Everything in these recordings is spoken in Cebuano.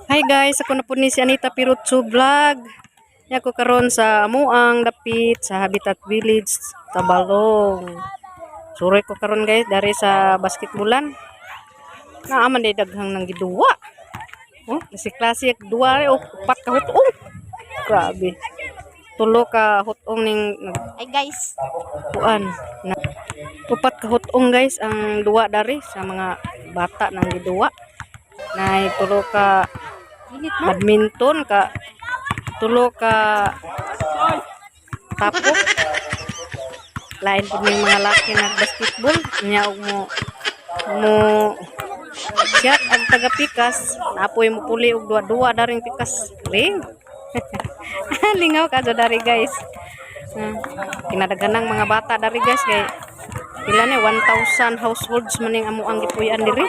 Hi guys, ako na po ni si Anita Pirutso Vlog. Nya ko karon sa Amuang dapit sa Habitat Village, Tabalong. Suroy ko karon, guys, dari sa basketballan. Naa man day daghang nang giduwa. Oh, si klase duwa o upat ka hutong. Grabe. Tulo ka hutong ning Ay guys, kuan na upat ka hutong, guys, ang duwa dari sa mga bata nang giduwa. Nay tulo ka init no? Badminton ka tulo ka tapok. Lain pud ning mga laki nag basketball nya og mo mo shot ang taga pikas, napoy mo puli og duwa-duwa daring pikas ring. Lingaw ka dari, guys. Kinadaghanang mga bata dari, guys, kay pila ni 1,000 households man ning amo ang gipuy-an diri.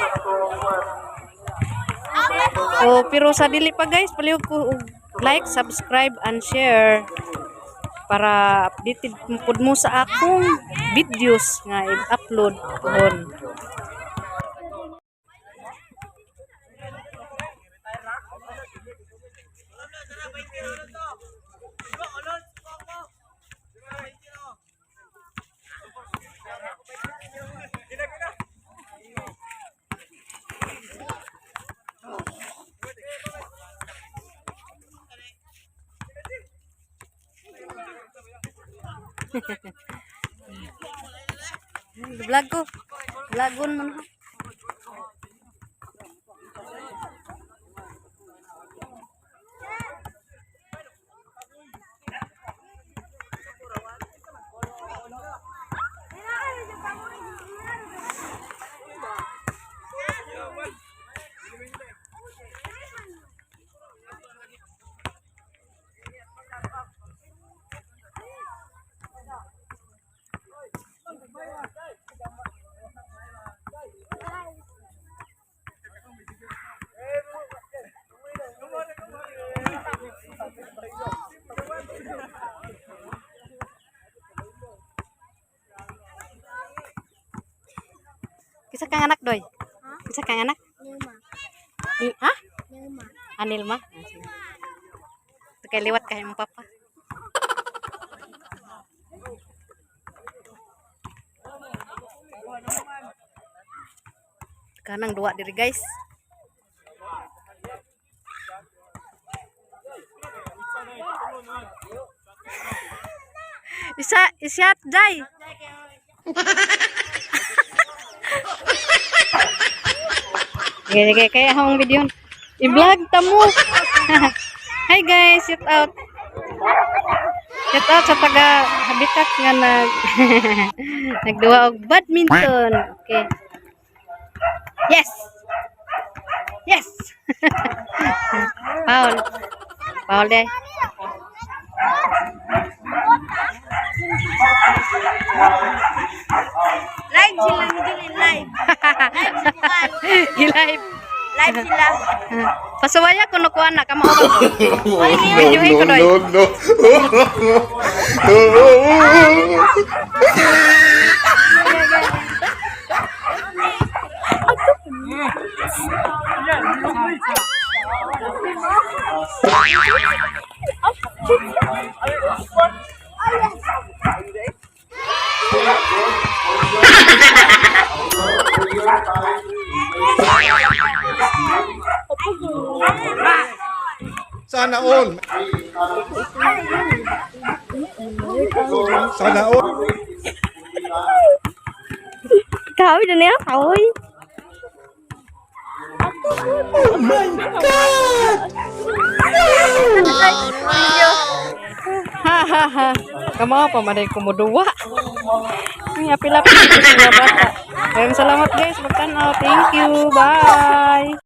Oh, pero sa dili pa, guys, palihog ko og like, subscribe and share para updated pud mo sa akong videos nga i-upload pohon. Vlog ko. Vlogon mo na. Kinsa kang anak, Doy? Kinsa kang anak? Nilma. Ha? Nilma. Anil ma? Ah, sige. Ito kay liwat kay mong papa. Kanang duwa diri, guys. Isa isyat jay. Sige, sige, kaya akong video. I-vlog ta mo. Hi guys, shout out. Shout out sa taga Habitat nga nagduwa og badminton. Okay. Yes. Yes. Paul. Paul deh. Live sila ni Julie, live. Live si Kuan. I-live. Live sila. Pasuwaya kuno ko anak kamo ko. No, Videohin ko, no, Doy. no. Sana all. Sana all. Kahoy na niya, kahoy. Oh my God! Ha ha ha. Kamo pa man ko moduwa. Ang apil-apil sa mga bata. Maraming salamat, guys. Magtanaw. Thank you. Bye.